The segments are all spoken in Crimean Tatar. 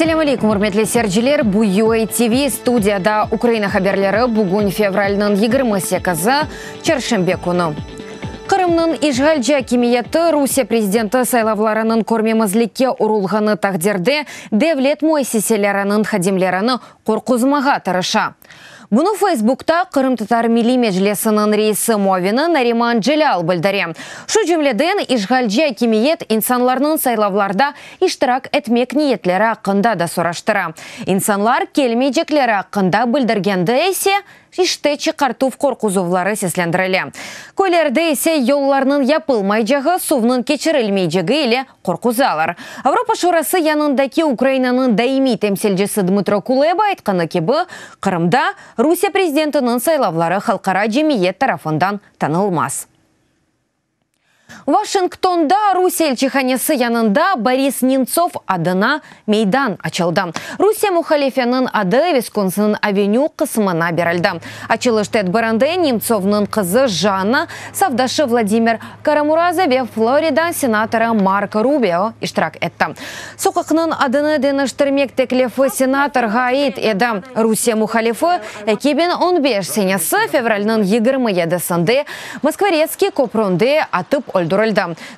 Selâm aleyküm, ürmetli seyirciler! Bu UA TV studiyada Ukraina haberleri. Bugün fevralniñ 28-i, çarşenbe künü. Qırımnıñ işğalci akimiyeti Rusiye prezidenti saylavlarınıñ körmemizlikke urulğanı taqdirde devlet müessiseleriniñ hadimlerini qorquzmağa tırışa. Bunı Feysbukta Qırımtatar Milliy Meclisiniñ reisi muavini Nariman Celâl bildire. Şu cümleden, işğalci akimiyet insanlarnıñ saylavlarda iştirak etmek niyetleri aqqında da soraştıra. İnsanlar kelmeycekleri aqqında bildirgende ise, işte çıqartuv qorquzuvları seslendirile. Köylerde ise yollarnıñ yapılmaycağı, suvnıñ keçirilmeycegi ile qorquzalar. Avropa Şurası yanındaki Ukrainanıñ daimiy temsilcisi Dmıtro Kuleba aytqanı kibi, Qırımda Rusiye prezidentiniñ saylavları halqara cemiyet tarafından tanılmaz. Vaşingtonda Rusiye elçihanesi yanında Boris Nemtsov adına meydan açıldı. Rusiye muhalifeniñ adı Viskonsin avenü qısmına berildi. Açılış tedbirinde Nemtsovnıñ qızı Janna, safdaşı Vladimir Kara-Murza ve Florida senatorı Marko Rubio iştirak etti. Soqaqnıñ adını deñiştirmek teklifi senatorğa ait edi. Rusiye muhalifi 2015 senesi fevralniñ 27-sinde Moskvoretskiy köpründe atıp öldürildi.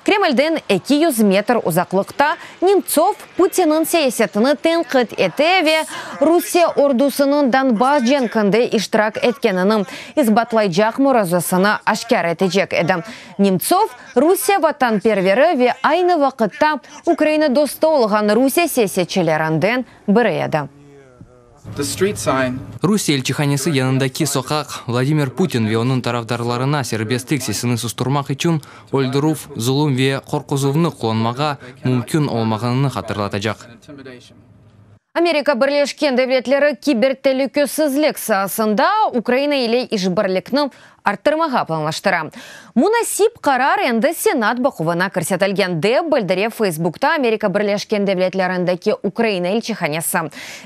Kremlden 200 metr uzaqlıqta Nemtsov Putinniñ siyasetini tenqit ete ve Rusiye ordusınıñ Donbass cenkinde iştirak etkenini isbatlaycaq muruzasını aşkâr etecek edi. Nemtsov, Rusiye vatanperveri ve aynı vaqıtta Ukraina dostu olğan Rusiye siyasetçilerinden biri edi. Rusiye elçihanesi yanındaki soqaq Vladimir Putin ve onıñ tarafdarlarına serbestlik sesini sustırmaq içün öldürüv, zulum ve qorquzuvnı qullanmağa mümkün olmağanını hatırlatacaq. Amerika Birleşken Devletleri kibertelükesizlik saasında Ukraina ile işbirlikni arttırmağa planlaştıra. Munasip qarar endi Senat baquvına kirsetilgen, dep bildire Feysbukta Amerika Birleşken Devletlerindeki Ukraina elçihanesi.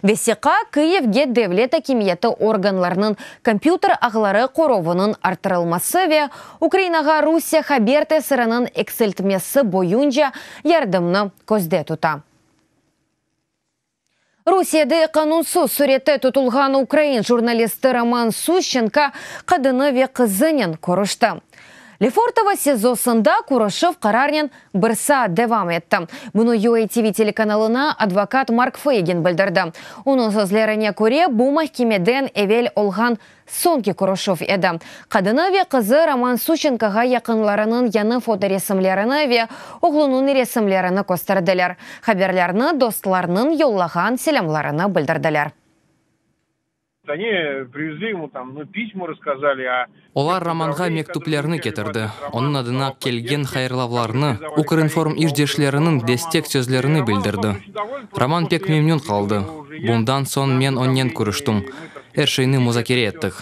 Vesiqa Kıyivge devlet akimiyeti organlarınıñ kompyuter ağları qoruvınıñ arttırılması ve Ukrainağa Rusiye haber tesiriniñ eksiltmesi boyunca yardımnı közde tuta. Rusiyede qanunsız sürette tutulğan ukrain jurnalisti Roman Suşçenko qadını ve qızınen körüşti. Lefortovo SİZOsında körüşüv qararnen bir saat devam etti. Bunı UATV telekanalına advokat Mark Feygin bildirdi. Onıñ sözlerine köre, bu mahkemeden evel olğan Soñki körüşüv edi. Qadını ve qızı Roman Suşçenkoğa yaqınlarınıñ yañı fotoresimlerini ve oğlunıñ resimlerini kösterdiler. Haberlerni, dostlarnıñ yollağan selâmlarını bildirdiler. Olar Romanğa mektüplerni ketirdi, onıñ adına kelgen hayırlavlarnı, Ukrinform işdeşleriniñ destek sözlerini bildirdi. Roman pek memnün qaldı. Bundan soñ men onen körüştim. Er şeyni muzakere ettik.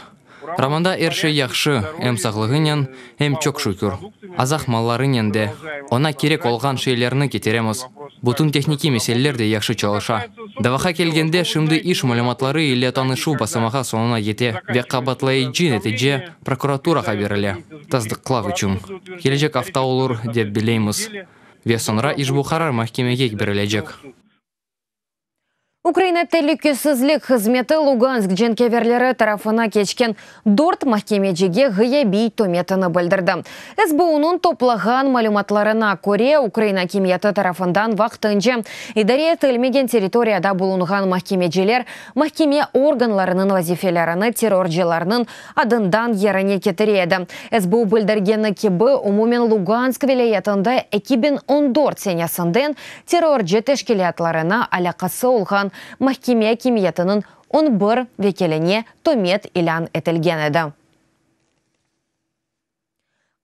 Romanda er şey yahşı, em sağlığınen, em, çoq şükür, azaq mallarınen de. Oña kerek olğan şeylerni ketiremiz. Bütün tehnikiy meseleler de yahşı çalışa. Davağa kelgende, şimdi iş malümatları ile tanışuv basamağı soñuna yete ve qabaatlayıcı netice prokuraturağa berile, tasdıqlav içün. Kelecek afta olur, dep bileymiz. Ve soñra işbu qarar mahkemege berilecek. Ukraina telükesizlik hızmeti Lugansk cenkâverleri tarafına keçken dört mahkemecige ğıyabiy tömetini bildirdi. SBUnıñ toplağan malümatlarına köre, Ukraina akimiyeti tarafından vaqtınca idare etilmegen territoriyada bulunğan mahkemeciler mahkeme organlarınıñ vazifelerini terrorcılarnıñ adından yerine ketire edi. SBU bildirgeni kibi, umumen Lugansk vilâyetinde 2014 senesinden terrorcı teşkilâtlarına alâqası olğan mahkeme akimiyetiniñ 11 vekiline tömet ilân etilgen edi.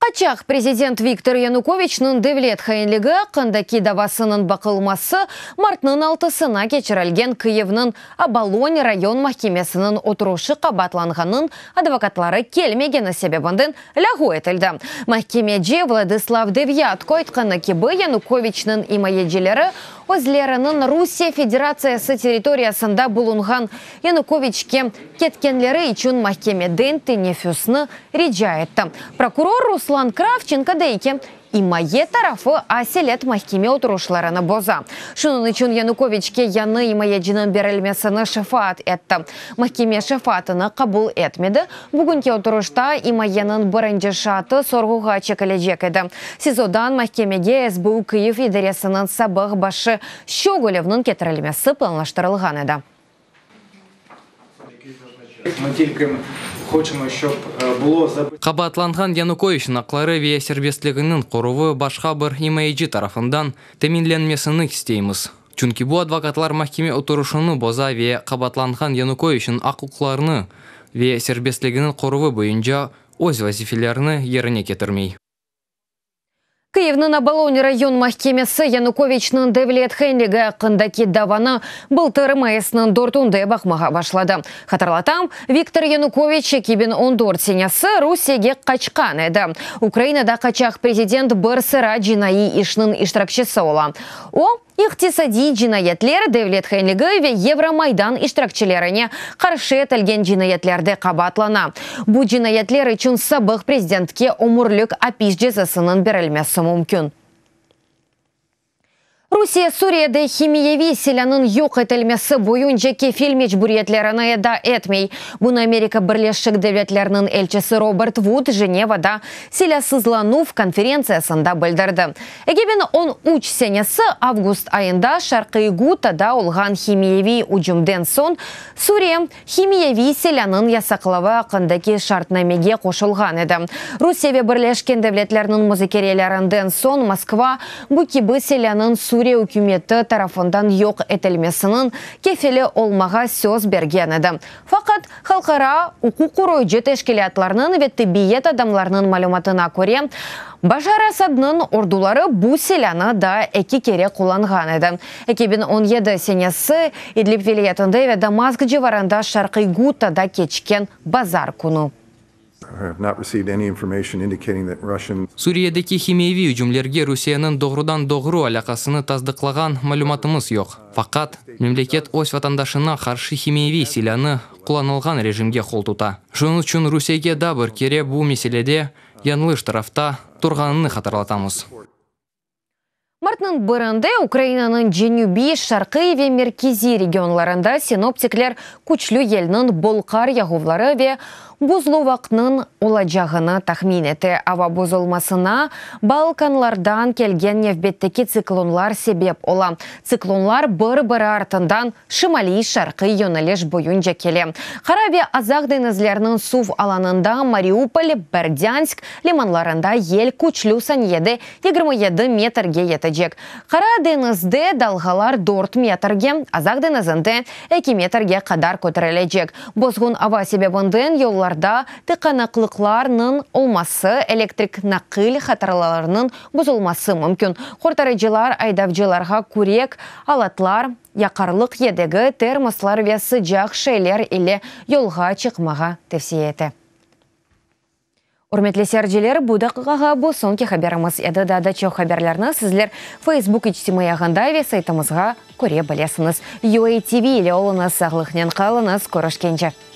Qaçaq prezident Viktor Yanukoviçniñ devlet hainligi aqqındaki davasınıñ baqılması martnıñ altısına keçirilgen Kıyivniñ Obolon rayon mahkemesiniñ oturışı qabaatlanğannıñ advokatları kelmegeni sebebinden lâğu etildi. Mahkemeci Vladıslav Devyatko aytqanı kibi, Yanukoviçniñ imayecileri özleriniñ Rusiye Federatsiyası territoriyasında bulunğan Yanukoviçke ketkenleri içün mahkemeden teneffüsni rica etti. Prokuror Ruslan Kravçenko dey ki, İmaye tarafı aselet mahkeme oturışlarını boza. Şunıñ içün Yanukoviçke yañı imayeciniñ berilmesini şefaat etti. Mahkeme şefaatını qabul etmedi. Bugünki oturışta imayeniñ birinci şaatı sorğuğa çekilecek edi. SİZOdan mahkemege SBU Kyiv idaresiniñ sabıq başı Şçogolevniñ ketirilmesi planlaştırılğan edi. Qabaatlanğan Yanukoviçniñ aqları ve serbestliginiñ qoruvı başqa bir imayeci tarafından teminlenmesini isteymiz. Çünki bu advokatlar mahkeme oturışını boza ve qabaatlanğan Yanukoviçniñ aq-uquqlarını ve serbestliginiñ qoruvı boyunca öz vazifelerini yerine ketirmey. Kyivniñ Obolon rayon mahkemesi Yanukoviçniñ devlet hainligi aqqındaki davanı bıltır mayısnıñ dörtünde baqmağa başladı. Hatırlatam, Viktor Yanukoviç 2014 senesi Rusiyege qaçqan edi. Ukrainada qaçaq prezident bir sıra cinaiy işniñ iştirakçisi ola. O, İqtisadiy cinayetler, devlet hainligi ve Yevromaydan iştirakçilerine qarşı etilgen cinayetlerde qabaatlana. Bu cinayetler içün sabıq prezidentke ömürlik apis cezasınıñ berilmesi mümkün. Rusiye Suriyede himiyeviy silânıñ yoq etilmesi boyunca kefil mecburiyetlerini eda etmey. Bunı Amerika Birleşik Devletleriniñ elçisi Robert Vud Jenevada silâsızlanuv konferentsiyasında bildirdi. 2013 senesi avgust ayında Şarqiy Gutada olğan himiyeviy ücümden soñ Suriye, himiyeviy silânıñ yasaqlavı aqqındaki şartnamege qoşulğan edi. Rusiye ve Birleşken Devletlerniñ muzakerelerinden soñ Moskva, bu kibi silânıñ Suriye ükümeti tarafından yoq etilmesiniñ kefili olmağa söz bergen edi. Faqat, halqara uquqqoruyıcı teşkilâtlarnıñ ve tibbiyet adamlarnıñ malümatına köre, Başar Asadnıñ orduları bu silânı daa eki kere qullanğan edi, 2017 senesi İdlib vilâyetinde ve Damask civarında Şarqiy Gutada keçken bazar künü. Suriyedeki himiyeviy ücümlerge Rusiyeniñ doğrudan-doğru alâqasını tasdıqlağan malümatımız yoq. Faqat, memleket öz vatandaşına qarşı himiyeviy silânı qullanılğan rejimge qoltuta. Şunıñ içün Rusiyege daa bir kere bu meselede yañlış tarafta turğanını hatırlatamız. Martnıñ birinde Ukrainanıñ cenübiy, şarqiy ve merkeziy regionlarında sinoptikler küçlü yelniñ, bol qar yağuvları ve buzluvaqnıñ olacağını tahmin ete. Ava bozulmasına Balkanlardan kelgen nevbetteki tsiklonlar sebep ola. Tsiklonlar bir-biri artından şimaliy-şarqiy yöneliş boyunca kele. Qara ve Azaq deñizleriniñ suv alanında Mariupol, Berdânsk limanlarında yel küçlü saniyede 27 metrge yetecek. Qara deñizde dalğalar dört metrge, Azaq deñizinde eki metrge qadar köterilecek. Bozğun ava sebebinden yollarda tıqanıqlıqlarnıñ olması, elektrik naqil hatlarınıñ bozulması mümkün. Qurtarıcılar aydavcılarğa kürek, alatlar, yaqarlıq yedegi, termoslar ve sıcaq şeyler ile yolğa çıqmağa tevsiye ete. Ürmetli seyirciler, bu daqiqağa bu soñki haberimiz edi. Daa da çoq haberlerni sizler Facebook içtimaiy ağında ve saytımızğa köre bilesiñiz. UATV ile oluñız, sağlıqnen qalıñız, körüşkence!